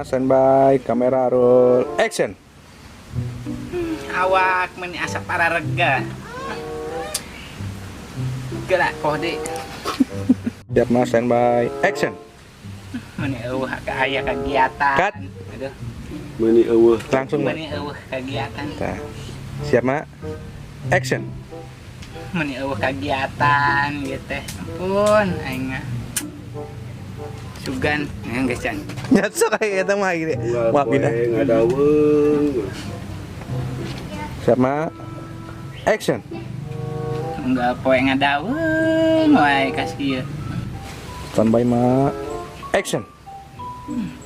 Standby, kamera roll, action. Awak meni asa pararega. Gerak kode. Siap, Mas, standby, action. Meni eueuh aya kegiatan. Cut. Aduh. Meuni eueuh. Langsung, Mak. Meni eueuh kegiatan. Tah. Siap, Mak. Action. Meni eueuh kegiatan gitu teh. Ampun aing mah. Sugan, geus can. Nya sok aya eta mah gini. Unggal Wah, poe pindah. Ngadaweung. Siap, Mak. Action. Unggal poe ngadaweung wae kas kieu. Standby, Mak. Action.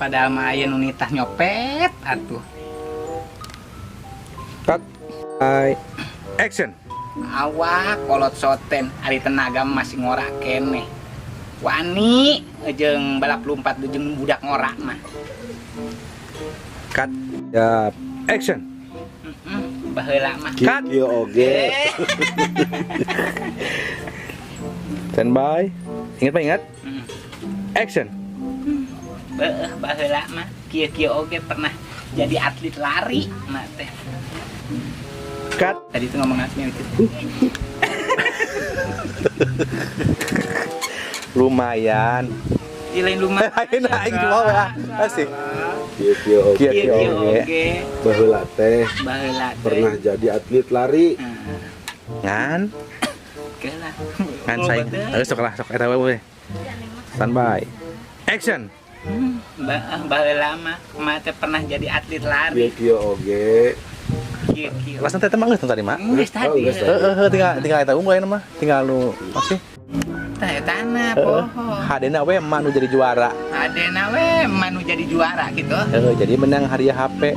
Padahal mah aya nu nitah nyopet atuh. Cut. Bye. Action. Awak kolot soten ari tenaga masih ngora keneh. Wani jeung balap lompat jeung budak ngora mah. Cut. Siap. Action. Baheula mah. Cut. Kieu oge. Eh. Standby. Ingat, Pak, ingat. Action. Beuh, baheula mah kieu-kieu oge pernah jadi atlet lari mah teh. Cut. Tadi tuh ngomong asmi itu. Lumayan. Di lain lumayan. Lain aing cuma ya. Asik. Kieu-kieu oge. Kieu-kieu Kieu-kieu oge. oge. Baheula teh Baheula teh. pernah jadi atlet lari. Ngan. Geula. Ngan saing. Geus sok lah, sok eta we. Standby. Action. Baheula mah mah teh pernah jadi atlet lari. Kieu-kieu oge. Kieu-kieu. Langsung teh mah geus tadi, Mak. Geus Oh, tadi. geus tadi. Heeh, heeh, tinggal tinggal eta unggul ayeuna mah. Tinggal nu masih. Tah etana Heeh. poho. Hadena we emak nu jadi juara. Hadena we emak nu jadi juara gitu. Heeh, jadi menang hadiah HP.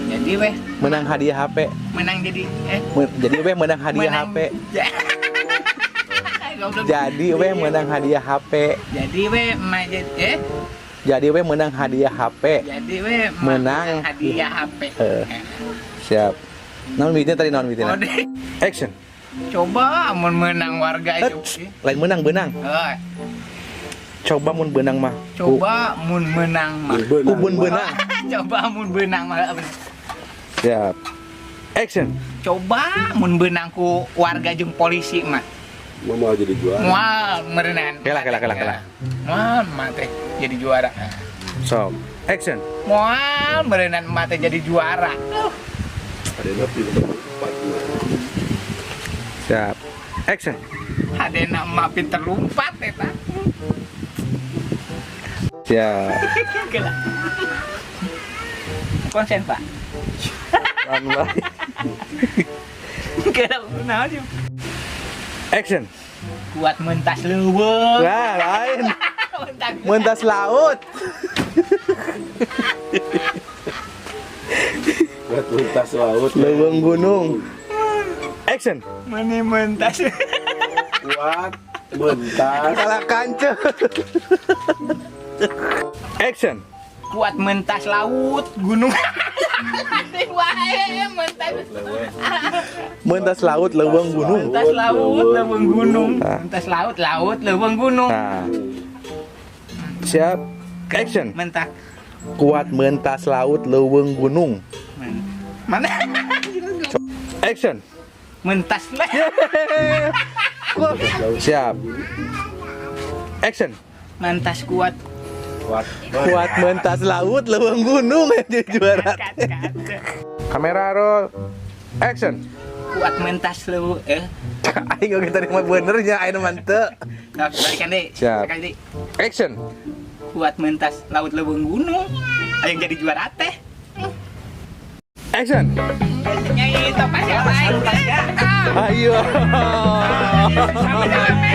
Jadi weh Menang hadiah HP. menang jadi Jadi we menang hadiah menang. HP. Goblok. Jadi we menang hadiah HP. Jadi we emak jadi Jadi we menang hadiah HP. Jadi we emak Menang. hadiah HP. Heeh. Siap. Naon duitnya tadi, naon duitnya? Kode. Action. Coba mun menang warga itu. Lain menang benang. Heuh. Coba mun benang mah. Coba mun menang mah. Kubun benang. Coba mun benang mah. Siap. Action. Coba mun benang ku warga jeung polisi mah. Mau jadi juara. Moal meureunan. Kela kela kela kela. Moal mah teh jadi juara. Sok. Action. Moal meureunan mah teh jadi juara. Hadena pinter lompat mah. Siap. Action. Hadena mah pinter lompat eta. Siap. Kela. Konsen, Pak. Standby. Kela naon sih? Action. Kuat mentas leuweung. Nah, lain. Mentas. Mentas laut. Buat mentas laut. Leuweung gunung. Action. Meni mentas. Kuat mentas. Kalah kancet. Action. Kuat mentas laut gunung. Wae mentas. Mentas laut leuweung gunung. Mentas laut leuweung gunung. Nah. Mentas laut laut leuweung gunung. Nah. Siap. Action. Mentak. Kuat mentas laut leuweung gunung. Mana? Action. Mentas lah. Siap. Action. Mentas kuat. Kuat. Kuat mentas laut leuweung gunung yang jadi juara. Kat, kat. Kamera roll. Action. Kuat mentas leuweung Aing oge tadi mah bener nya aing mah teu. Nah, balikan deh. Siap. Sekali deh. Action. Kuat mentas laut leuweung gunung. Ayo jadi juara teh. Action. Nyai topas ya aing teh. Ayo. Sama-sama.